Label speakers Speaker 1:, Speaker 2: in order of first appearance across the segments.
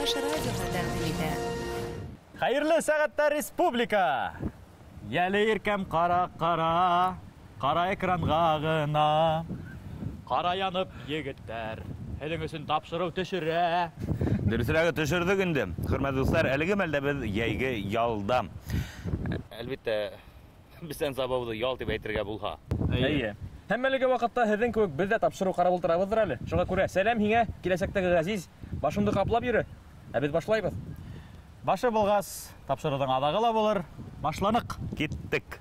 Speaker 1: Чуваш радиоһы тәҡдим итә.
Speaker 2: Хәйерле сәғәттә, республика! Йәле иркәм ҡара-ҡара, ҡара экранға ғына. Ҡара янып егеттәр, һеҙҙең өсөн тапшырыу төшөрә.
Speaker 3: Дөрөҫөрәге төшөрҙөк инде. Хөрмәтле дуҫтар, әлеге мәлдә беҙ йәйге ялда. Әлбиттә, бесән сабыуҙы ял тип әйтергә булһа.
Speaker 4: Эйе. Һәм әлеге ваҡытта һеҙҙең кеүек беҙ ҙә тапшырыу ҡарап ултырабыҙҙыр әле. Шуға күрә сәләм һиңә, киләсәктәге ғәзиз, башыңды ҡаплап йөрө. Ә беҙ башлайбыҙ.
Speaker 2: Башы булғас, тапшырыуҙың аҙағы ла булыр. Башланыҡ.
Speaker 3: Киттек.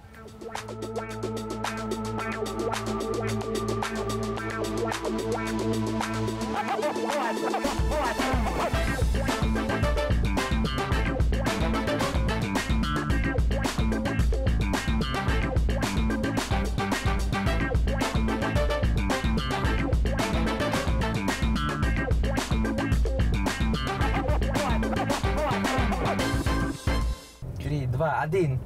Speaker 4: Три, два, один.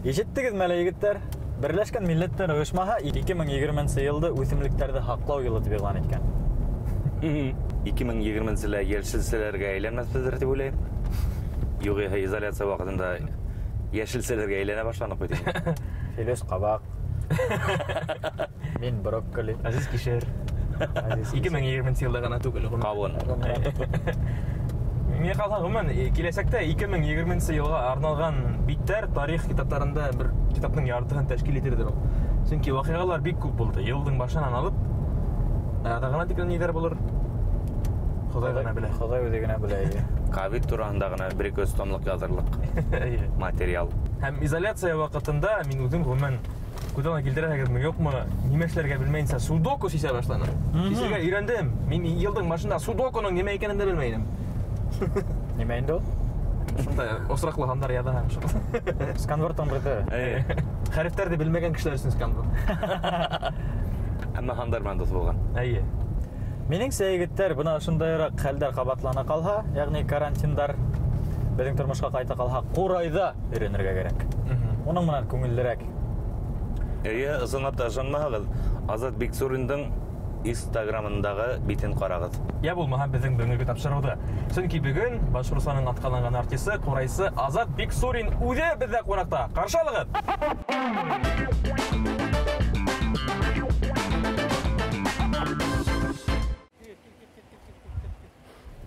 Speaker 2: Ишеттегеҙме әле, егеттәр? Берләшкән Милләттәр Ойошмаһы 2020 йылды үҫемлектәрҙе һаҡлау йылы тип иғлан иткән.
Speaker 3: 2020 йылда йәшелсәләргә әйләнмәҫбеҙҙер тип уйлайым. Юғиһә изоляция ваҡытында йәшелсәләргә әйләнә башланыҡ бит инде.
Speaker 2: Филүс ҡабаҡ. Мин брокколи.
Speaker 4: Ғәзиз кишер. 2020 йылда ғына түгел, ғүмер.
Speaker 3: Ҡауын.
Speaker 4: Миңә ҡалһа, ғөмүмән, киләсәктә 2020 йылға арналған биттәр тарих китаптарында бер китаптың яртыһын тәшкил итерҙер ул. Сөнки ваҡиғалар бик күп булды. Йылдың башынан алып, аҙағына тиклем ниҙәр булыр? Хоҙай ғына белә.
Speaker 2: Хоҙай үҙе генә белә, эйе.
Speaker 3: Ковид тураһында ғына бер ике өс томлыҡ яҙырлыҡ материал.
Speaker 4: Һәм изоляция ваҡытында мин үҙем ғөмүмән күҙ алдына килтерәһегеҙме, юҡмы, нимә эшләргә белмәйенсә судоку сисә башланым. Сисергә өйрәндем. Мин йылдың башында судокуның нимә икәнен дә белмәй инем.
Speaker 2: Нимә инде ул?
Speaker 4: Шунда осраҡлы һандар яҙаһың шул.
Speaker 2: Сканвордтың бер төре.
Speaker 3: Эйе.
Speaker 4: Хәрефтәрҙе белмәгән кешеләр өсөн сканворд.
Speaker 3: Әммә һандар менән дуҫ булған.
Speaker 4: Эйе.
Speaker 2: Минеңсә, егеттәр, бына ошондайыраҡ хәлдәр ҡабатлана ҡалһа, йәғни карантиндар беҙҙең тормошҡа ҡайта ҡалһа, ҡурайҙа өйрәнергә кәрәк. Уның менән күңеллерәк.
Speaker 3: Эйе, ысынлап та ышанмаһағыҙ, Азат Биксуриндың Инстаграмындағы битен ҡарағыҙ.
Speaker 4: Йә булмаһа беҙҙең бөгөнгө тапшырыуҙы. Сөнки бөгөн Башҡортостандың атҡаҙанған артисы, ҡурайсы Азат Биксурин үҙе беҙҙә ҡунаҡта. Ҡаршы алығыҙ!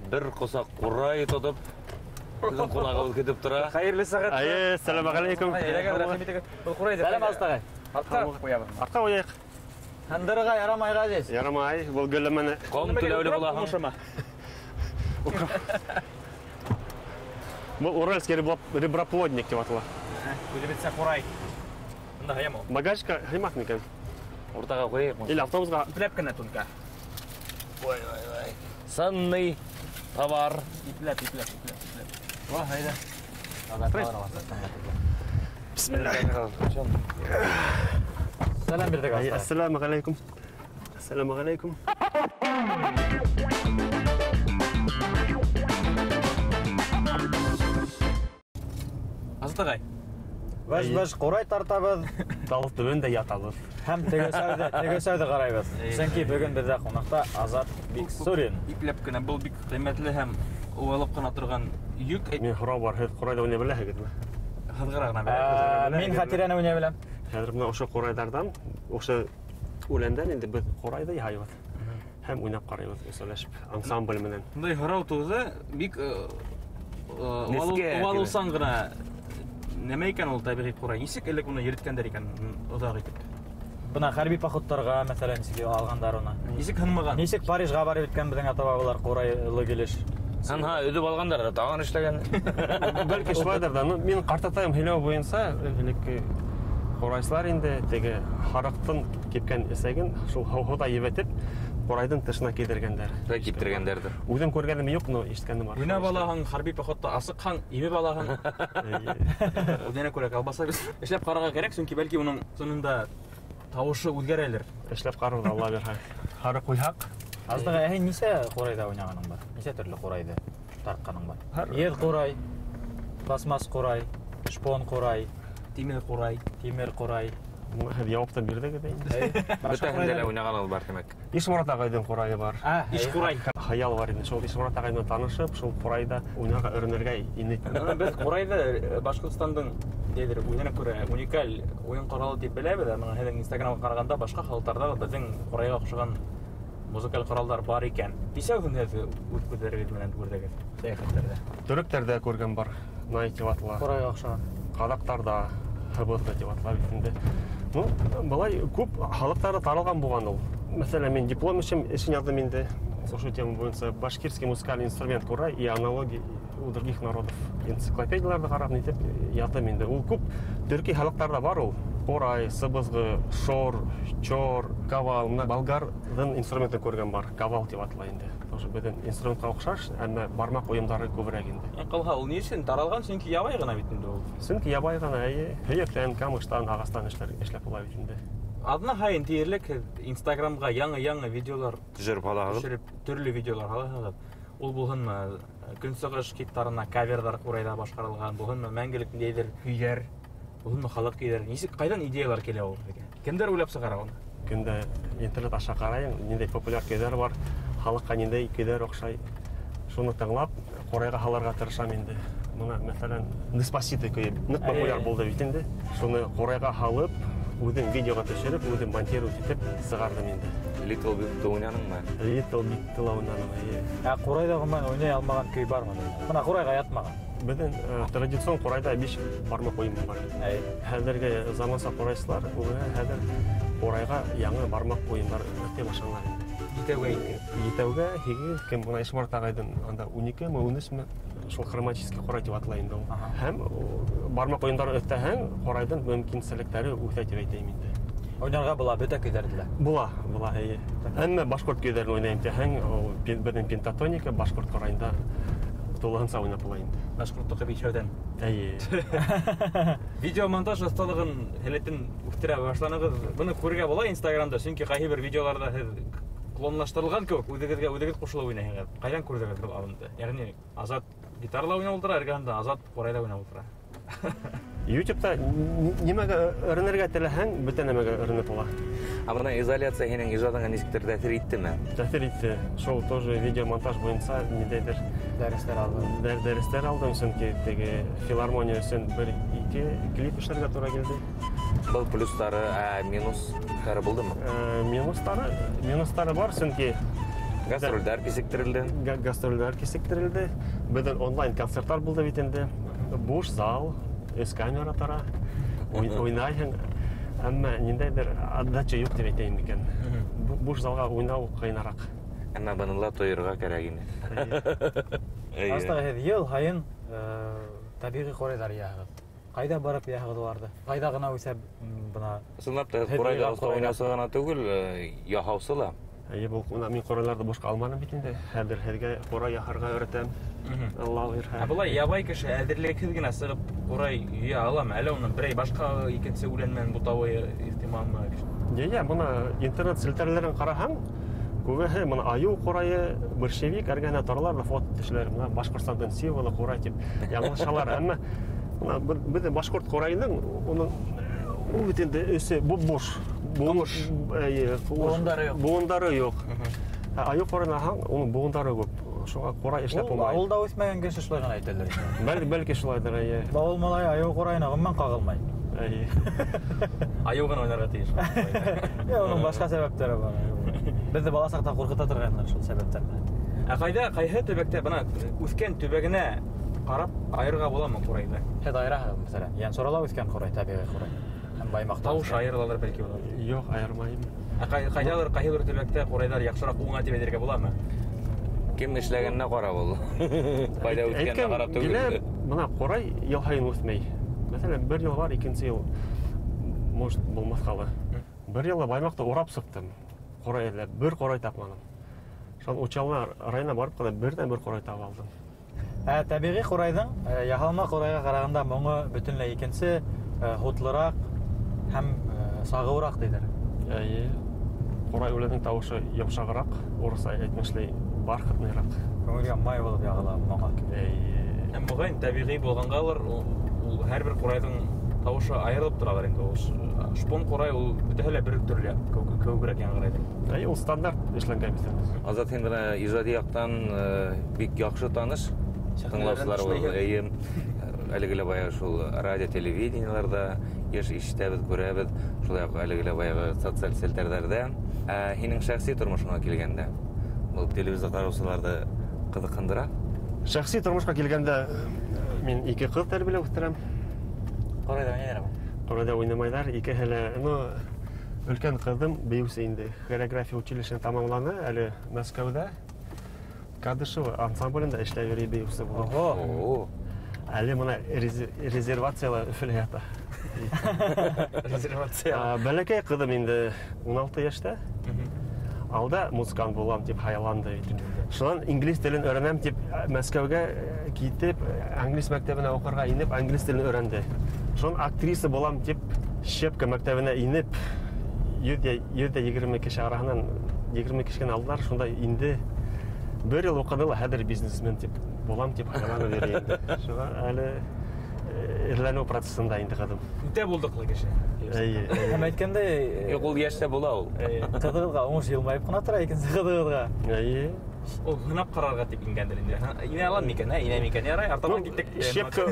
Speaker 3: Бер ҡосаҡ ҡурай тотоп, беҙҙең ҡунағыбыҙ көтөп тора.
Speaker 4: Хәйерле сәғәт.
Speaker 5: Әйе, сәләм алейкум.
Speaker 4: Рәхим итегеҙ. Был ҡурайҙы
Speaker 2: Сәләм, Азат ағай.
Speaker 4: Артҡа ҡуябыҙ.
Speaker 5: Артҡа ҡуяйыҡ.
Speaker 2: Һындырырға ярамай, Ғәзиз.
Speaker 5: Ярамай, был гөлләмәне.
Speaker 3: Ҡом түләүле булаһың.
Speaker 5: Был уральский реброплодник тип атала.
Speaker 4: Үҙебеҙсә ҡурай. Бында һыйам ул.
Speaker 5: Багажка һыймаҫ микән?
Speaker 3: Уртаға ҡуйыҡмы?
Speaker 5: Или автобусға.
Speaker 4: Ипләп кенә түнкә.
Speaker 3: Ой, ой, ой. Ценный товар.
Speaker 4: Ипләп, ипләп, ипләп, ипләп.
Speaker 2: Ва, һайҙа.
Speaker 5: Бисмиллаһ.
Speaker 2: Сәләм бирҙек, Азат.
Speaker 5: Ассаламу алейкум. Ассаламу алейкум.
Speaker 4: Азат ағай.
Speaker 2: Бәж-бәж ҡурай тартабыҙ.
Speaker 5: Тал төбөндә ятабыҙ.
Speaker 2: Һәм тегесәүҙе ҡарайбыҙ. Сөнки бөгөн беҙҙә ҡунаҡта Азат Биксурин.
Speaker 4: Ипләп кенә, был бик ҡиммәтле һәм уалып ҡына торған йөк.
Speaker 5: Мин һорау бар, һеҙ ҡурайҙа уйнай беләһегеҙме?
Speaker 4: Һыҙғыра ғына беләм.
Speaker 2: Мин хәтирәне уйнай беләм.
Speaker 5: Хәҙер бына ошо ҡурайҙарҙан, ошо үләндән инде беҙ ҡурайҙы яһайбыҙ. Һәм уйнап ҡарайбыҙ, өсәүләшеп, ансамбль менән.
Speaker 4: Бындай һорау тыуҙы, бик,
Speaker 3: Нескә
Speaker 4: уалыусан ғына нәмә икән ул тәбиғи ҡурай? Нисек элек уны йөрөткәндәр икән оҙаҡ итеп?
Speaker 2: Бына хәрби походтарға, мәҫәлән, нисек алғандар уны?
Speaker 4: Нисек һынмаған?
Speaker 2: Нисек Парижға барып еткән беҙҙең ата-бабалар ҡурайлы килеш?
Speaker 3: Һынһа, өҙөп алғандар ҙа, тағын эшләгән.
Speaker 5: Бәлки шулайҙыр ҙа. Мин ҡартатайым һөйләү буйынса, элекке ҡурайсылар инде теге һарыҡтың кипкән эсәген шул һыуҙа ебетеп, ҡурайҙың тышына кейҙергәндәр.
Speaker 3: Шулай киптергәндәрҙер.
Speaker 5: Үҙем күргәнем юҡ, но ишеткәнем бар.
Speaker 4: Уйнап алаһың, хәрби походта асыҡһаң, имеп алаһың. Үҙенә күрә колбаса бит. Эшләп ҡарарға кәрәк, сөнки бәлки уның сынында тауышы үҙгәрәлер.
Speaker 5: Эшләп ҡарарҙы, Алла бирһә. Һары ҡуйһаҡ.
Speaker 2: Азат ағай, ә һин нисә ҡурайҙа уйнағаның бар? Нисә төрлө ҡурайҙы тартҡаның бар?
Speaker 5: Һәр-
Speaker 2: Еҙ ҡурай, пластмасс ҡурай, шпон ҡурай,
Speaker 4: Тимер ҡурай.
Speaker 2: Тимер ҡурай.
Speaker 5: Һеҙ яуап та бирҙегеҙ инде.
Speaker 3: Бөтәһендә лә уйнаған ул бар, тимәк.
Speaker 5: Ишморат ағайҙың ҡурайы бар.
Speaker 4: Ишҡурай.
Speaker 5: Хыял бар ине. Шул Ишморат ағай менән танышып, шул ҡурайҙа уйнарға өйрәнергә ине.
Speaker 4: Беҙ ҡурайҙы Башҡортостандың ниҙер үҙенә күрә уникаль уйын ҡоралы тип беләбеҙ. Бына һеҙҙең Инстаграмға ҡарағанда башҡа халыҡтарҙа беҙҙең ҡурайға оҡшаған музыкаль ҡоралдар бар икән. Нисәүһен һеҙ үҙ күҙҙәрегеҙ менән күрҙегеҙ сәйәхәттәрҙә?
Speaker 5: Төрөктәрҙә күргән бар. Най тип атала.
Speaker 2: Ҡурайға оҡшаған.
Speaker 5: Ҡаҙаҡтарҙа һыбыҙғы тип атала бит инде. Ну, былай күп халыҡтарҙа таралған булған ул. Мәҫәлән, мин диплом эшен яҙҙым инде. Ошо тема буйынса башкирский музыкальный инструмент курай и аналоги у других народов. Энциклопедияларҙы ҡарап нитеп яҙҙым инде. Ул күп төрки халыҡтарҙа бар ул. Ҡурай, сыбызғы, шор, чор, кавал. Мына болгарҙың инструменты күргән бар. Кавал тип атала инде. Тоже беҙҙең инструментҡа оҡшаш, әммә бармаҡ уйымдары күберәк инде.
Speaker 4: Ҡалһа, ул ни өсөн таралған? Сөнки ябай ғына бит инде ул.
Speaker 5: Сөнки ябай ғына, эйе. Һөйәктән, ҡамыштан, ағастан эшләп була бит инде.
Speaker 4: Аҙна һайын тиерлек һеҙ Инстаграмға яңы-яңы видеолар
Speaker 3: төшөрөп һалаһығыҙ.
Speaker 4: Төшөрөп төрлө видеолар һалаһығыҙ. Ул булһынмы көнсығыш хиттарына каверҙар ҡурайҙа башҡарылған, булһынмы мәңгелек ниндәйҙер көйҙәр, булһынмы халыҡ көйҙәре. Нисек, ҡайҙан идеялар килә ул һеҙгә? Кемдәр уйлап сығара уны?
Speaker 5: Көндә интернет аша ҡарайым, ниндәй популяр көйҙәр бар, халыҡҡа ниндәй көйҙәр оҡшай. Шуны тыңлап, ҡурайға һалырға тырышам инде. Бына, мәҫәлән, Деспасито көйө ныҡ популяр булды бит инде. Шуны ҡурайға һалып, үҙем видеоға төшөрөп, үҙем монтировать итеп сығарҙым инде.
Speaker 3: Little Big-ты уйнаныңмы?
Speaker 5: Little Big-ты ла уйнаным, эйе.
Speaker 2: Ә ҡурайҙа ғөмүмән уйнай алмаған көй бармы? Бына ҡурайға ятмаған.
Speaker 5: Беҙҙең традицион ҡурайҙа 5 бармаҡ уйымы бар. Хәҙерге заманса ҡурайсылар хәҙер ҡурайға яңы бармаҡ уйымдар өҫтәй башланылар инде.
Speaker 4: Етәүгә ике.
Speaker 5: Етәүгә һигеҙ, кем бына Ишморат ағайҙың анда 12-ме, 13-ме шул хроматический ҡурай тип атала инде ул. Һәм бармаҡ уйындарын өҫтәһәң, ҡурайҙың мөмкинселектәре үҫә тип әйтәйем инде.
Speaker 2: Уйнарға була бөтә көйҙәрҙе лә.
Speaker 5: Була, була, эйе. Әммә башҡорт көйҙәрен уйнайым тиһәң, ул беҙҙең пентатоника башҡорт ҡурайында тулыһынса уйнап була инде.
Speaker 4: Башҡорттоҡо бишәүҙән.
Speaker 5: Эйе.
Speaker 4: Видеомонтаж оҫталығын һәләтен үҫтерә башланығыҙ. Быны күрергә була Инстаграмда, сөнки ҡайһы бер видеоларҙа һеҙ клонлаштырылған кеүек үҙегеҙгә үҙегеҙ ҡушылып уйнайһығыҙ. Ҡайҙан күрҙегеҙ был алымды? Йәғни Азат гитарала уйнап ултыра, эргәһендә Азат ҡурайҙа уйнап ултыра.
Speaker 5: YouTube'та нимәгә өйрәнергә теләһәң, бөтә нәмәгә өйрәнеп була.
Speaker 3: Ә бына изоляция һинең ижадыңа нисектер тәьҫир иттеме?
Speaker 5: Тәьҫир итте. Шул тоже видеомонтаж буйынса ниндәйҙер
Speaker 2: дәрестәр алдым.
Speaker 5: Дәрестәр алдым, сөнки теге филармония өсөн 1-2 клип эшләргә тура килде.
Speaker 3: Был плюстары, ә минустары булдымы?
Speaker 5: Минустары бар, сөнки
Speaker 3: гастролдәр кисектерелде.
Speaker 5: Гастролдәр кисектерелде. Беҙҙең онлайн концерттар булды бит инде. Буш зал, өс камера тора, уйнайһың. Әммә ниндәйҙер отдача юҡ тип әйтәйем микән. Буш залға уйнау ҡыйыныраҡ.
Speaker 3: Әммә быны ла тойорға кәрәк ине.
Speaker 2: Аслы һеҙ йыл һайын тәбиғи ҡурайҙар йыяһығыҙ. Ҡайҙа барып йыяһығыҙ уларҙы? Ҡайҙа ғына үҫә бына?
Speaker 3: Ысынлап та ҡурайҙа оҫта уйнаусы ғына түгел, яһаусы ла.
Speaker 5: Эйе, был мин ҡурайларҙы бушҡа алманым бит инде. Хәҙер һеҙгә ҡурай яһарға өйрәтәм. Алла бирһә.
Speaker 4: Ә былай ябай кеше әҙерлексеҙ генә сығып ҡурай йыя аламы? Әллә уны берәй башҡа икенсе үлән менән бутауы ихтималмы?
Speaker 5: Йыя, бына интернет селтәрләрен ҡараһаң, күбеһе бына айыу ҡурайы, борщевик эргәһенә торалар ҙа фото төшәләр. Бына Башҡортостандың символы ҡурай тип яңылышалар. Әммә бына беҙҙең башҡорт ҡурайының уның ул бит инде өсө буш.
Speaker 2: Быуындары юҡ.
Speaker 5: Быуындары юҡ. Ә айыу ҡурайын алһаң, уның быуындары күп. Шуға ҡурай эшләп булмай.
Speaker 2: Ауылда үҫмәгән кеше шулай ғына әйтәләр.
Speaker 5: Бәлки шулайҙыр, эйе.
Speaker 2: Ауыл малайы айыу ҡурайына ғөмүмән ҡағылмай.
Speaker 5: Эйе.
Speaker 4: Айыу ғына уйнарға тейеш.
Speaker 2: Юҡ, уның башҡа сәбәптәре бар. Беҙҙе бала саҡта ҡурҡыта торғайнылар шул сәбәптәр менән.
Speaker 4: Ә ҡайҙа, ҡайһы төбәктә бына үҫкән төбәгенә ҡарап айырырға буламы ҡурайҙы?
Speaker 2: Һеҙ айыраһығыҙ, мәҫәлән, Янсурала үҫкән ҡурай, тәбиғи ҡурай. Һәм Баймаҡта.
Speaker 4: Тауыш айырылалар бәлки улар.
Speaker 5: Юҡ, айырмайым.
Speaker 4: Ә ҡайҙалыр, ҡайһы бер төбәктә ҡурайҙар яҡшыраҡ уңа тип әйтергә буламы?
Speaker 3: Кем эшләгәненә ҡарап ул. Ҡайҙа үҫкәненә ҡарап түгел.
Speaker 5: Бына ҡурай йыл һайын үҫмәй. Мәҫәлән, бер йыл бар, икенсе йыл может булмаҫҡа ла. Бер йылы Баймаҡта урап сыҡтым. Ҡурай эҙләп, бер ҡурай тапманым. Шул Учалына районына барып ҡына берҙән-бер ҡурай таба алдым.
Speaker 2: Ә тәбиғи ҡурайҙың яһалма ҡурайға ҡарағанда моңо бөтөнләй икенсе, һутлыраҡ һәм сағыуыраҡ тиҙәр.
Speaker 5: Эйе. Ҡурай үләнең тауышы йомшағыраҡ, урыҫса әйтмешләй, бархатныйраҡ.
Speaker 2: Күңелгә май булып яғыла моңа.
Speaker 5: Эйе.
Speaker 4: Һәм моғайын тәбиғи булғанғалыр, ул һәр бер ҡурайҙың Тауышы айырылып торалар инде ул. Шпон ҡурай ул бөтәһе лә бер төрлө кеүегерәк яңғырай.
Speaker 5: Әй, ул стандарт эшләнгән бит.
Speaker 3: Азат, һин бына ижади яҡтан бик яҡшы таныш тыңлаусылар ул. Эйе, әлеге лә баяғы шул радио, телевидениеларҙа йыш ишетәбеҙ, күрәбеҙ, шулай уҡ әлеге лә баяғы социаль селтәрҙәрҙә. Ә һинең шәхси тормошоңа килгәндә, был телевизор ҡараусыларҙы ҡыҙыҡһындыра?
Speaker 5: Шәхси тормошҡа килгәндә, мин ике ҡыҙ тәрбиәләп үҫтерәм.
Speaker 2: Ҡурайҙа уйнайҙармы?
Speaker 5: Ҡурайҙа уйнамайҙар, икеһе лә, ну, өлкән ҡыҙым бейеүсе инде, хореография училищеһын тамамланы, әле Мәскәүҙә Кадышева ансамблендә эшләп йөрөй бейеүсе булып.
Speaker 2: Ого.
Speaker 5: Әле бына резервацияла Өфөлә ята.
Speaker 4: Резервация.
Speaker 5: Бәләкәй ҡыҙым инде 16 йәштә. Алда музыкант булам тип хыялланды бит. Шунан инглиз телен өйрәнәм тип Мәскәүгә китеп, англис мәктәбенә уҡырға инеп, англис телен өйрәнде. Шунан актриса булам тип Щепка мәктәбенә инеп, 120 кеше араһынан 20 кешене алдылар. Шунда инде бер йыл уҡыны ла, хәҙер бизнесмен тип булам тип хыялланып йөрөй инде. Шуға әле эрләнеү процессында инде ҡыҙым.
Speaker 4: Үтә булдыҡлы кеше.
Speaker 5: Эйе, эйе.
Speaker 2: Һәм әйткәндәй,
Speaker 3: Юҡ, ул йәштә була ул.
Speaker 4: Эйе.
Speaker 2: Ҡыҙығыҙға уңыш йылмайып ҡына тора, икенсе ҡыҙығыҙға.
Speaker 5: Эйе.
Speaker 4: Ул һынап ҡарарға тип ингәндер инде. Инә алам микән, ә? Инә микән? Ярай, артабан
Speaker 5: Ну,
Speaker 4: киттек.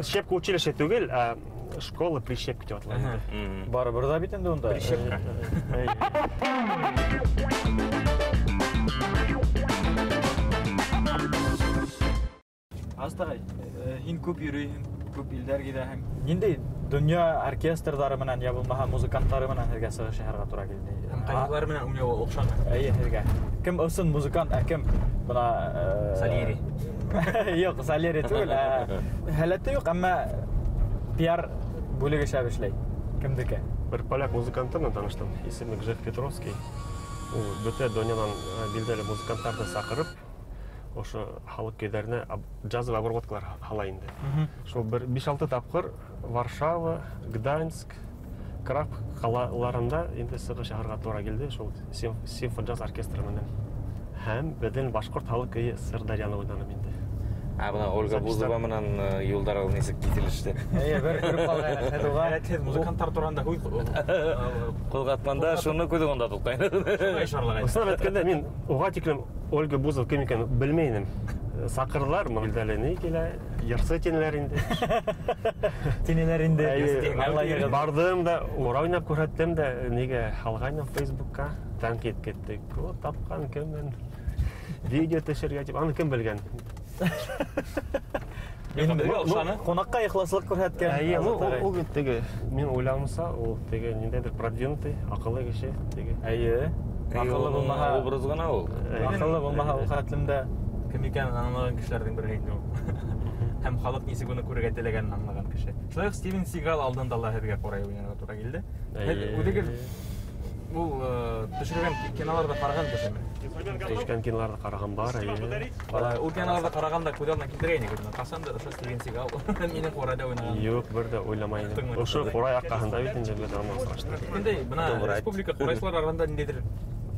Speaker 5: Щепка училище түгел, ә школа прищепка тип атала инде.
Speaker 2: Барыбер ҙа бит инде унда.
Speaker 4: Прищепка.
Speaker 5: Эйе.
Speaker 2: Астағай, һин күп йөрөйһөң, күп илдәр гиҙәһең. Ниндәй донъя оркестрҙары менән йә булмаһа музыканттары менән һеҙгә сығыш яһарға тура килде?
Speaker 4: Һәм ҡайһылары менән уйнауы оҡшаны?
Speaker 2: Эйе, һеҙгә. Кем ысын музыкант, ә кем бына,
Speaker 4: Сальери.
Speaker 2: Юҡ, Сальери түгел, һәләте юҡ, әммә пиар бүлеге шәп эшләй. Кемдеке?
Speaker 5: Бер поляк музыканты менән таныштым. Исеме Гжех Петровский. Ул бөтә донъянан билдәле музыканттарҙы саҡырып, ошо халыҡ көйҙәренә джазовый обработкалар һала инде. Шул бер биш-алты тапҡыр Варшава, Гданьск, Крак ҡалаларында инде сығыш яһарға тура килде шул симфоджаз оркестры менән. Һәм беҙҙең башҡорт халыҡ көйө Сырдарьяны уйнаным инде.
Speaker 3: Ә бына Ольга
Speaker 5: Записьтар.
Speaker 3: Бузова менән юлдарығыҙ нисек киҫелеште?
Speaker 2: Эйе, бер күреп ҡалғайныҡ һеҙ уға.
Speaker 4: Һеҙ музыканттар тураһында һүҙ
Speaker 3: Ҡуҙғатҡанда шуны күҙ уңында тотҡайны.
Speaker 4: Шуға ишаралағайны.
Speaker 5: Ысынлап әйткәндә, мин уға тиклем Ольга Бузова кем икәнен белмәй инем. Саҡырҙылар, билдәле ни килә, йырсы тинеләр инде.
Speaker 2: Тинеләр инде.
Speaker 5: Эйе,
Speaker 2: Аңлайығыҙ.
Speaker 5: Барҙым да, ура уйнап күрһәттем дә, нигә һалғайным Фейсбукка, тәнҡит китте. О, тапҡан кемдән видео төшөргә тип, аны кем белгән?
Speaker 2: Мин
Speaker 4: Оҡшаны.
Speaker 2: ҡунаҡҡа ихласлыҡ күрһәткән.
Speaker 5: Эйе,
Speaker 2: Азат ағай.
Speaker 5: ул бит теге, мин уйлауымса, ул теге ниндәйҙер продвинутый, аҡыллы кеше теге.
Speaker 2: Эйе. Аҡыллы булмаһа,
Speaker 3: образ ғына ул.
Speaker 5: Эйе.
Speaker 2: Аҡыллы булмаһа ул хәтлем дә
Speaker 4: кем икәнен аңлаған кешеләрҙең береһе инде ул. Һәм халыҡ нисек уны күрергә теләгәнен аңлаған кеше. Шулай уҡ Стивен Сигал алдында ла һеҙгә ҡурай уйнарға тура килде. Һеҙ
Speaker 5: Эйе.
Speaker 4: үҙегеҙ ул төшөргән киноларҙа ҡараған кешеме?
Speaker 5: Төшкән киноларҙа ҡараған бар, эйе.
Speaker 4: Ул киноларҙа ҡарағанда күҙ алдына килтергәйне күҙенә. Ҡасандыр ошо Стивен Сигал минең ҡурайҙа уйнаған.
Speaker 5: Юҡ, бер ҙә уйламай инем.
Speaker 4: Тыңлай.
Speaker 5: Ошо ҡурай арҡаһында бит инде беҙ аңлап осраштыҡ.
Speaker 4: Ниндәй бына
Speaker 3: Добрый.
Speaker 4: республика ҡурайсылар араһында ниндәйҙер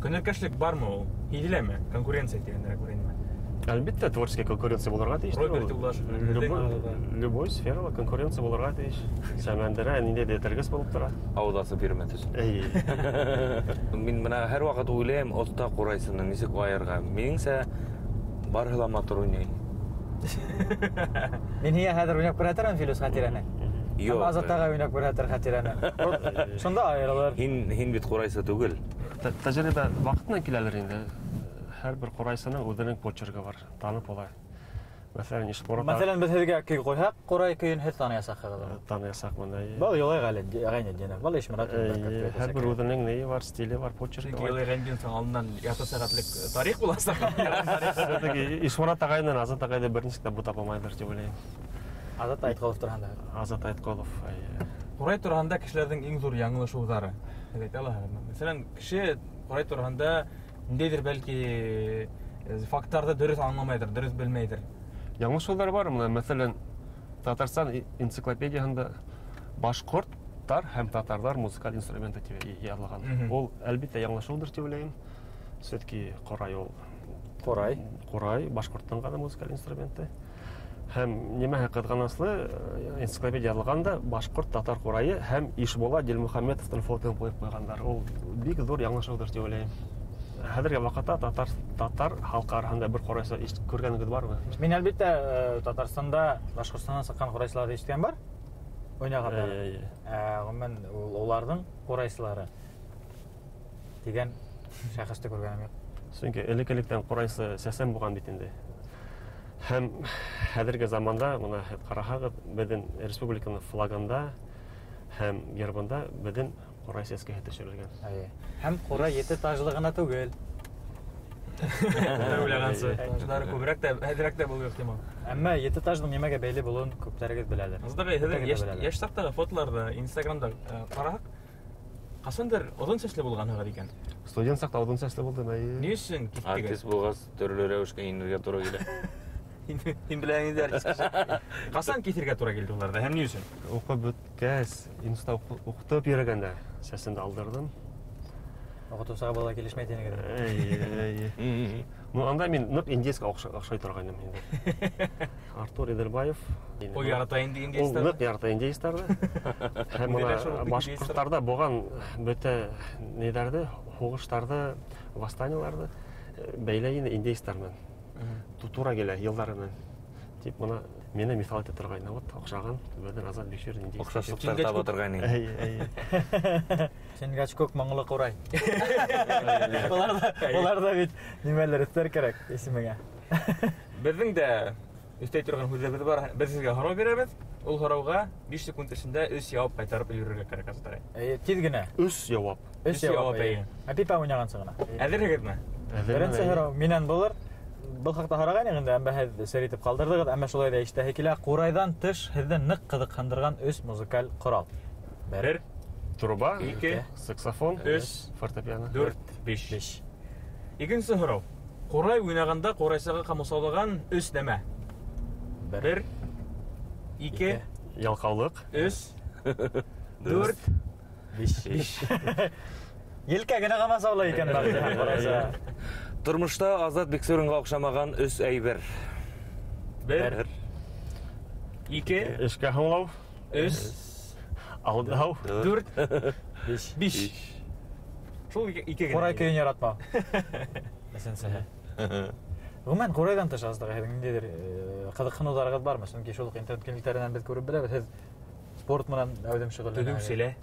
Speaker 4: көнләшкәнлек бармы ул? Һиҙеләме? Конкуренция тигәндәргә күрәйенме?
Speaker 5: Әлбиттә, творческий конкуренция булырға тейеш.
Speaker 4: Роберт Юлдашев менән беҙҙең
Speaker 5: Любой сферала конкуренция булырға тейеш. Сәмәндәрә ниндәй этәргес булып тора.
Speaker 3: Ауыҙ асып йөрөмәҫ өсөн.
Speaker 5: Эйе.
Speaker 3: Мин бына һәр ваҡыт уйлайым, оҫта ҡурайсыны нисек айырға. Минеңсә, барыһы ла матур уйнай.
Speaker 2: Мин һиңә хәҙер уйнап күрһәтермен Филүс Хәтирәне.
Speaker 3: Юҡ.
Speaker 2: Һәм Азат ағай уйнап күрһәтер Хәтирәне. Шунда айырылыр.
Speaker 3: Һин бит ҡурайсы түгел.
Speaker 5: Тәжрибә ваҡытынан киләлер инде. Һәр бер ҡурайсының үҙенең почеркы бар, танып ала. Мәҫәлән, Ишморат
Speaker 2: Мәҫәлән, беҙ һеҙгә көй ҡуйһаҡ, ҡурай көйөн һеҙ таныясаҡһығыҙ.
Speaker 5: Таныясаҡмын, эйе.
Speaker 2: Был Юлай Ғәйнетдинов, был Ишморат.
Speaker 5: Эйе, һәр бер үҙенең нейе бар, стиле бар, почеркы
Speaker 4: Чөнки
Speaker 5: бар.
Speaker 4: Юлай Ғәйнетдиновтың алдынан ярты сәғәтлек тарих буласаҡ.
Speaker 5: Все-таки Ишморат ағай менән Азат ағайҙы бер нисек тә бутап алмайҙыр тип уйлайым.
Speaker 2: Азат Айтҡолов тураһында.
Speaker 5: Азат Айтҡолов, эйе.
Speaker 4: Ҡурай тураһында кешеләрҙең иң ҙур яңылышыуҙары. Һеҙ әйтә алаһығыҙмы? Мәҫәлән, кеше ҡурай тураһында ниндәйҙер бәлки факттарҙы дөрөҫ аңламайҙыр, дөрөҫ белмәйҙер.
Speaker 5: Яңылышыуҙар бар, бына, мәҫәлән, Татарстан энциклопедияһында башҡорттар һәм татарҙар музыкаль инструменты тип яҙылған. Ул әлбиттә яңылышыуҙыр тип уйлайым. Все-таки ҡорай ул.
Speaker 2: Ҡорай.
Speaker 5: Ҡорай башҡорттың ғана музыкаль инструменты. Һәм нимәһе ҡыҙғаныслы, энциклопедия яҙылған да башҡорт татар ҡурайы һәм Ишбулат Дилмөхәмәтовтың фотоһын ҡуйып ҡуйғандар. Ул бик ҙур яңылышлыҡтыр тип уйлайым. Хәҙерге ваҡытта татар халҡы араһында бер ҡурайсы күргәнегеҙ бармы?
Speaker 2: Мин әлбиттә Татарстанда, Башҡортостандан сыҡҡан ҡурайсыларҙы ишеткән бар. Уйнағандар. Ғөмүмән, уларҙың ҡурайсылары тигән шәхесте күргәнем юҡ.
Speaker 5: Сөнки элек-электән ҡурайсы сәсән булған бит инде. Һәм хәҙерге заманда, бына һеҙ ҡараһағыҙ, беҙҙең республиканың флагында һәм гербында беҙҙең ҡурай сәскәһе төшөрөлгән.
Speaker 2: Һәм ҡурай ете тажлы ғына түгел.
Speaker 4: Уйлағансы, тажлары күберәк тә, әҙерәк тә булыуы ихтимал.
Speaker 2: Әммә ете таждың нимәгә бәйле булыуын күптәрегеҙ беләлер.
Speaker 4: Азат ағай, һеҙҙең йәш саҡтағы фотоларҙы Инстаграмда ҡараһаҡ, ҡасандыр оҙон сәсле булғанһығыҙ икән.
Speaker 5: Студент саҡта оҙон сәсле булдым, әйе.
Speaker 4: Ни өсөн киттегеҙ?
Speaker 3: Артист булғас, төрлө рәүешкә инергә тура килә.
Speaker 4: Һин беләһең инде артист кеше. Ҡасан киҫергә тура килде уларҙы һәм ни өсөн?
Speaker 5: Уҡып бөткәс, институтта уҡытып йөрөгәндә сәсемде алдырҙым.
Speaker 2: Уҡытыусыға бала килешмәй тинегеҙ.
Speaker 5: Эйе, эйе. Ну, анда мин ныҡ индейскә оҡшай торғайным инде. Артур Иделбаев.
Speaker 4: Ул ярата инде индейстарҙы.
Speaker 5: Ул ныҡ ярата индейстарҙы. Һәм бына башҡорттарҙа булған бөтә ниҙәрҙе, һуғыштарҙы, восстаниеларҙы бәйләй инде индейстар менән. Тура килә йылдары менән. Тип бына мине миҫал итә торғайны. Вот оҡшаған беҙҙең Азат Бикчурин индейстар.
Speaker 3: Оҡшашлыҡтар таба торғайны.
Speaker 5: Эйе, эйе.
Speaker 2: Чингачгук моңло ҡурай. Уларҙа бит нимәлер өҫтәр кәрәк исемеңә.
Speaker 4: Беҙҙең дә өҫтәй торған һүҙебеҙ бар. Беҙ һеҙгә һорау бирәбеҙ. Ул һорауға 5 секунд эсендә 3 яуап ҡайтарып өлгөрөргә кәрәк, Азат ағай.
Speaker 2: Эйе, тиҙ генә.
Speaker 5: 3 яуап.
Speaker 2: 3 яуап, эйе. Ә пипа уйнағансы ғына.
Speaker 4: Әҙерһегеҙме?
Speaker 2: Беренсе һорау минән булыр. Был хаҡта һорағайныҡ инде, әммә һеҙ сер итеп ҡалдырҙығыҙ, әммә шулай ҙа ишетәһе килә. Ҡурайҙан тыш һеҙҙе ныҡ ҡыҙыҡһындырған 3 музыкаль ҡорал.
Speaker 4: 1,
Speaker 5: труба,
Speaker 4: 2,
Speaker 5: саксофон,
Speaker 4: 3,
Speaker 5: фортепиано,
Speaker 4: 4, 5. Икенсе һорау. Ҡурай уйнағанда ҡурайсыға ҡамасаулаған 3 нәмә. 1, 2,
Speaker 5: ялҡаулыҡ,
Speaker 4: 3, 4,
Speaker 2: 5. Елкә генә ҡамасаулай икән бәлки ҡурайсы.
Speaker 3: Тормошта Азат Бикчуринға оҡшамаған 3 әйбер.
Speaker 4: 1, 2,
Speaker 5: эшкә һуңлау,
Speaker 4: 3,
Speaker 5: алдау,
Speaker 4: 4,
Speaker 2: 5.
Speaker 4: Шул ике генә.
Speaker 2: Ҡурай көйөн яратмау. Өсөнсөһө. Ғөмүмән, ҡурайҙан тыш аҙыраҡ һеҙҙең ниндәйҙер ҡыҙыҡһыныуҙарығыҙ бармы? Сөнки шул уҡ интернет киңлектәренән беҙ күреп беләбеҙ, һеҙ спорт менән әүҙем шөғөлләнәһегеҙ.
Speaker 4: Төҙөүселә.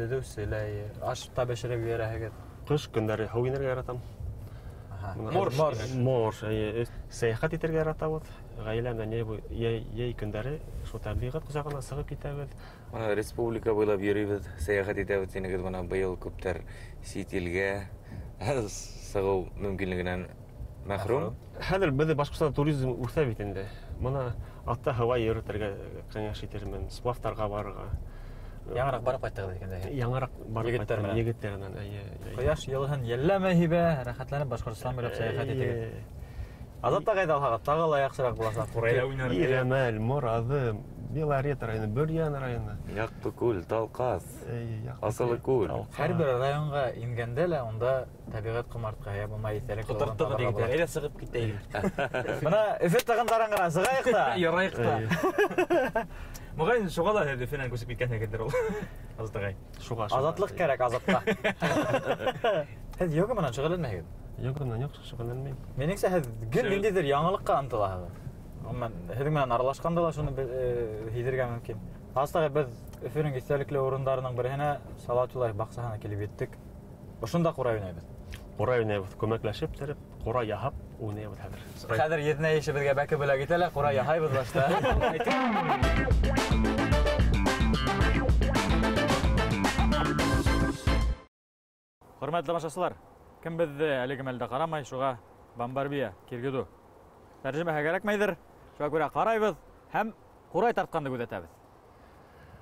Speaker 2: Төҙөүселә, аш та бешереп ебәрәһегеҙ.
Speaker 5: Ҡыш көндәре һыу инергә яратам.
Speaker 4: Морж.
Speaker 5: Морж, эйе. Сәйәхәт итергә яратабыҙ. Ғаилә менән йәй көндәре шул тәбиғәт ҡосағына сығып китәбеҙ.
Speaker 3: Бына республика буйлап йөрөйбөҙ, сәйәхәт итәбеҙ тинегеҙ. Бына быйыл күптәр сит илгә сығыу мөмкинлегенән мәхрүм.
Speaker 5: Хәҙер беҙҙә Башҡортостанда туризм үҫә бит инде. Бына атта һауа йөрөтөргә кәңәш итермен, сплавтарға барырға.
Speaker 2: Яңыраҡ барып ҡайттығыҙ икән дә.
Speaker 5: Яңыраҡ барып
Speaker 2: Егеттәр
Speaker 5: ҡайттым,
Speaker 2: менән.
Speaker 5: егеттәр менән, эйе, эйе.
Speaker 2: Ҡояш йылыһын йәлләмәй һибә, рәхәтләнеп Башҡортостан буйлап сәйәхәт итегеҙ. Азат ағайҙы алһағыҙ, тағы ла яҡшыраҡ буласаҡ.
Speaker 4: Ҡурайҙа уйнар.
Speaker 5: Ирәмәл, Мораҙы, Белорет районы, Бөрйән районы.
Speaker 3: Яҡтыкүл, Талҡаҫ,
Speaker 5: Эйе, Яҡтыкүл,
Speaker 3: Асылыкүл.
Speaker 5: Талҡаҫ.
Speaker 2: Һәр бер районға ингәндә лә унда тәбиғәт ҡомартҡы, йә булмай иҫтәлек
Speaker 4: Ҡотортоғоҙ
Speaker 2: табырға
Speaker 4: егеттәр,
Speaker 2: була.
Speaker 4: әйҙә сығып китәйек.
Speaker 2: Бына Өфө тығындаран ғына сығайыҡ та.
Speaker 4: Ярайыҡ та.
Speaker 5: Эйе.
Speaker 4: Моғайын, шуға ла һеҙ Өфөнән күсеп киткәнһегеҙҙер ул. Азат ағай.
Speaker 5: Шуға, шуға.
Speaker 2: Азатлыҡ кәрәк азатҡа. Һеҙ йога менән шөғөлләнмәйһегеҙ?
Speaker 5: Йога менән юҡ, шөғөлләнмәйем.
Speaker 2: Минеңсә, һеҙ гел ниндәйҙер яңылыҡҡа ынтылаһығыҙ. Ғөмүмән, һеҙҙең менән аралашҡанда ла шуны һиҙергә мөмкин. Азат ағай, беҙ Өфөнөң иҫтәлекле урындарының береһенә, Салауат Юлаев баҡсаһына килеп еттек. Ошонда ҡурай уйнайбыҙ.
Speaker 5: Ҡурай уйнайбыҙ, күмәкләшеп тереп, ҡурай яһап уйнайбыҙ хәҙер.
Speaker 2: Хәҙер еҙнә ише беҙгә бәке бүләк итә лә, ҡурай яһайбыҙ башта. Хөрмәтле тамашасылар, кем беҙҙе әлеге мәлдә ҡарамай, шуға Бомбарбия киргеҙү. Тәржемәһе кәрәкмәйҙер, шуға күрә ҡарайбыҙ һәм ҡурай тартҡанды күҙәтәбеҙ.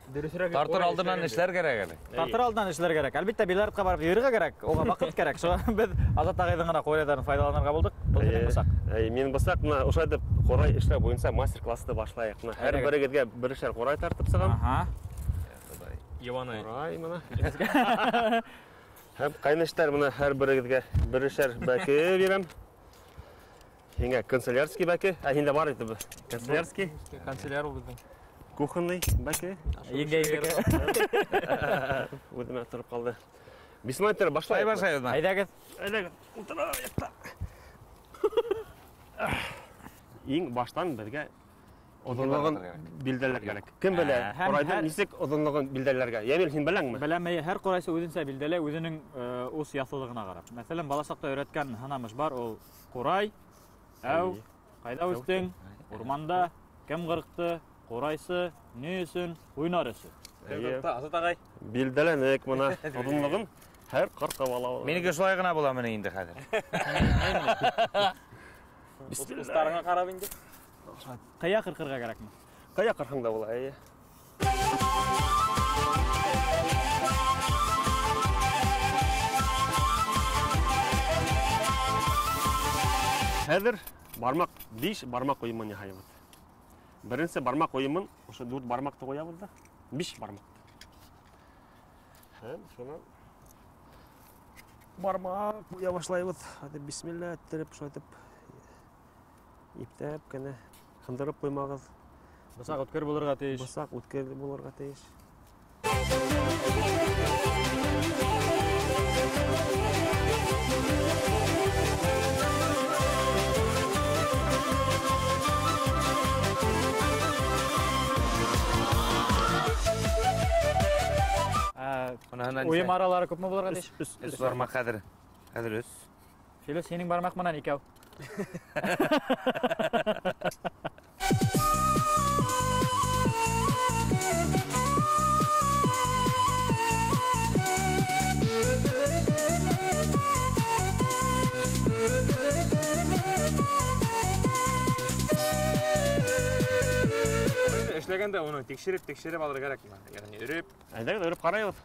Speaker 4: Дөрөҫөрәге,
Speaker 3: Тартыр
Speaker 4: ҡурай
Speaker 3: алдынан
Speaker 4: эшләгәндә.
Speaker 3: эшләр кәрәк әле.
Speaker 2: Тартыр алдынан эшләр кәрәк. Әлбиттә, бильярдҡа барып йөрөргә кәрәк, уға ваҡыт кәрәк. Шуға беҙ Азат ағайҙың ғына ҡурайҙарын файҙаланырға булдыҡ. Был һеҙҙең бысаҡ.
Speaker 5: Эйе, минең бысаҡ, бына ошолай итеп ҡурай эшләү буйынса мастер-классты башлайыҡ. Бына һәр
Speaker 2: Әйҙәгеҙ.
Speaker 5: берегеҙгә берешәр ҡурай тартып сығам.
Speaker 2: Аһа.
Speaker 4: Йыуаны.
Speaker 5: Ҡурай бына. Һәм ҡайныштар, бына һәр берегеҙгә берешәр бәке бирәм. Һиңә канцелярский бәке. Ә һиндә бар иде. Канцелярский.
Speaker 4: Канцеляр ул беҙҙең.
Speaker 5: Кухонный бәке.
Speaker 2: Еңгәйҙеке.
Speaker 5: Үҙемә тороп ҡалды. Бисмилла иттереп башлайыҡ.
Speaker 3: Башлайбыҙ.
Speaker 2: Әйҙәгеҙ.
Speaker 5: Әйҙәгеҙ. Ултырайыҡ та. Иң баштан беҙгә оҙонлоғон билдәләр кәрәк. Кем белә ҡурайҙың нисек оҙонлоғон билдәләргә? Йәмил, һин беләңме?
Speaker 2: Беләм, һәр ҡурайсы үҙенсә билдәләй, үҙенең ус яҫылығына ҡарап. Мәҫәлән, бала саҡта өйрәткән һанамыш бар, ул ҡурай, әү, ҡайҙа үҫтең, урманда, кем ҡырҡты, ҡурайсы, ни өсөн, уйнар өсөн.
Speaker 4: Азат ағай.
Speaker 5: Билдәләнек бына оҙонлоғон һәр ҡырҡып ала.
Speaker 3: Минеке шулай ғына була менә инде хәҙер.
Speaker 4: Устарыңа ҡарап инде.
Speaker 2: Ҡая ҡырҡырға кәрәкме?
Speaker 5: Ҡая ҡырһаң да була, эйе. Хәҙер бармаҡ, 5 бармаҡ уйымын яһайбыҙ. Беренсе бармаҡ уйымын, ошо 4 бармаҡты ҡуябыҙ ҙа, 5 бармаҡты. Һәм шунан бармаҡ ҡуя башлайбыҙ. Хәҙер бисмилла иттереп, шулай итеп иптәп кенә һындырып ҡуймағыҙ.
Speaker 2: Бысаҡ үткер булырға тейеш.
Speaker 5: Бысаҡ үткер булырға тейеш.
Speaker 2: Уйым аралары күпме булырға тейеш?
Speaker 3: Өс бармаҡ хәҙер. Хәҙер өс.
Speaker 2: Филүс, һинең бармаҡ менән икәү.
Speaker 4: Эшләгәндә уны тикшереп-тикшереп алырға кәрәк. Ягъни өрөп.
Speaker 5: Әйҙәгеҙ, өрөп ҡарайбыҙ.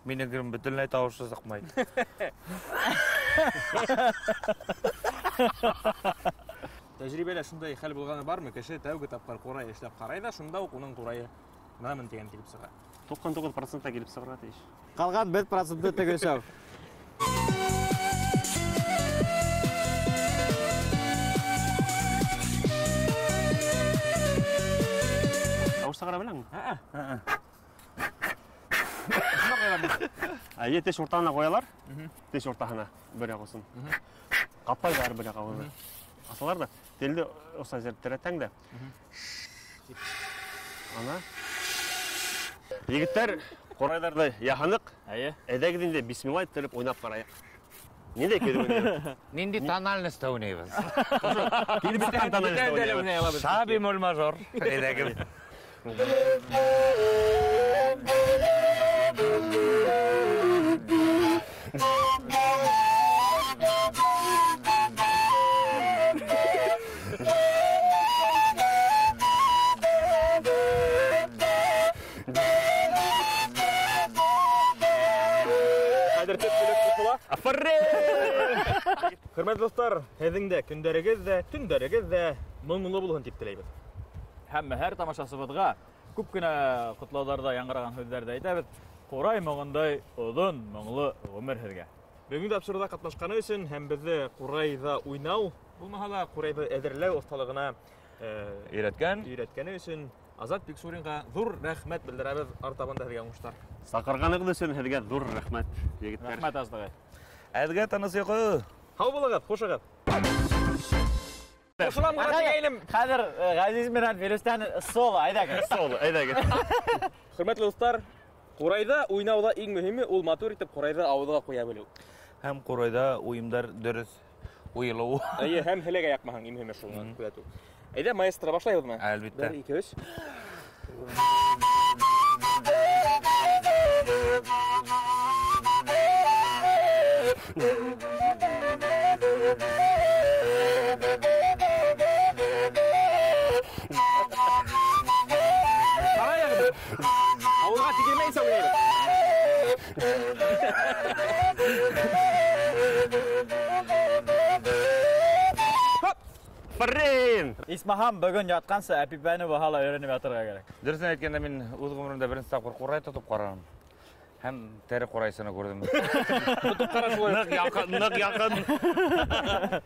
Speaker 3: Минең бөтөнләй тауышы сыҡмай.
Speaker 4: Тәжрибәлә шундай хәл булғаны бармы? Кеше тәүге тапҡыр ҡурай эшләп ҡарай ҙа, шунда уҡ уның ҡурайы бынамын тигән килеп сыға.
Speaker 5: 99% килеп сығырға тейеш.
Speaker 2: Ҡалған 1% тегеүсәү.
Speaker 5: Тауыш сығара беләңме? Әйе, теш уртаһына ҡуялар. Теш уртаһына бер яҡ осон. Ҡапайҙар бер яҡ ауыҙы. Асалар ҙа, телде оса терәтәң дә. Ана. Егеттәр, ҡурайҙарҙы яһаныҡ.
Speaker 2: Әйе.
Speaker 5: Әйҙәгеҙ инде бисмилла иттереп уйнап ҡарайыҡ. Ниндәй көйҙө уйнайбыҙ?
Speaker 3: Ниндәй тональностьта уйнайбыҙ?
Speaker 5: Килеп бөткән тональностьта уйнайбыҙ.
Speaker 3: Ша бемоль мажор. Әйҙәгеҙ.
Speaker 4: Хәҙер төп бүлек ҡушыла.
Speaker 5: Афарин!
Speaker 4: Хөрмәтле дуҫтар, һеҙҙең дә көндәрегеҙ ҙә, төндәрегеҙ ҙә моңло булһын тип теләйбеҙ.
Speaker 2: Һәм һәр тамашасыбыҙға күп кенә ҡотлауҙарҙа яңғыраған һүҙҙәрҙе әйтәбеҙ. Ҡурай моңондай оҙон моңло ғүмер һеҙгә.
Speaker 4: Бөгөнгө тапшырыуҙа ҡатнашҡаны өсөн һәм беҙҙе ҡурайҙа уйнау, булмаһа ла ҡурайҙы әҙерләү оҫталығына өйрәткәне өсөн Азат Биксуринға ҙур рәхмәт белдерәбеҙ. Артабан да һеҙгә уңыштар.
Speaker 5: Саҡырғанығыҙ өсөн һеҙгә ҙур рәхмәт, егеттәр.
Speaker 2: Рәхмәт, Азат ағай.
Speaker 3: Әҙгә тыныс йоҡо.
Speaker 4: Һау булығыҙ, хушығыҙ. Ҡушылам ғына тигәйнем.
Speaker 2: Хәҙер Ғәзиз менән Филүстән соло, әйҙәгеҙ.
Speaker 5: Соло, әйҙәгеҙ.
Speaker 4: Хөрмәтле дуҫтар, ҡурайҙа уйнауҙа иң мөһиме ул матур итеп ҡурайҙы ауыҙға ҡуя белеү.
Speaker 3: Һәм ҡурайҙа уйымдар дөрөҫ уйылыуы.
Speaker 4: Эйе, һәм һеләгә яҡмаһаң, иң мөһиме шуны күҙәтеү. Әйҙә, маэстро, башлайбыҙмы?
Speaker 3: Әлбиттә.
Speaker 4: 1, 2, 3. Ҡарайығыҙ. Ауыҙға тигермәйенсә уйнайбыҙ.
Speaker 5: Афарин!
Speaker 2: Исмаһам, бөгөн ятҡанса әпипәне баһа ла өйрәнеп ятырға кәрәк.
Speaker 3: Дөрөҫөн әйткәндә, мин үҙ ғүмеремдә беренсе тапҡыр ҡурай тотоп ҡараным. Һәм тәре ҡурайсыны күрҙем.
Speaker 4: Тотоп ҡара шулай.
Speaker 3: Ныҡ яҡын, ныҡ яҡын.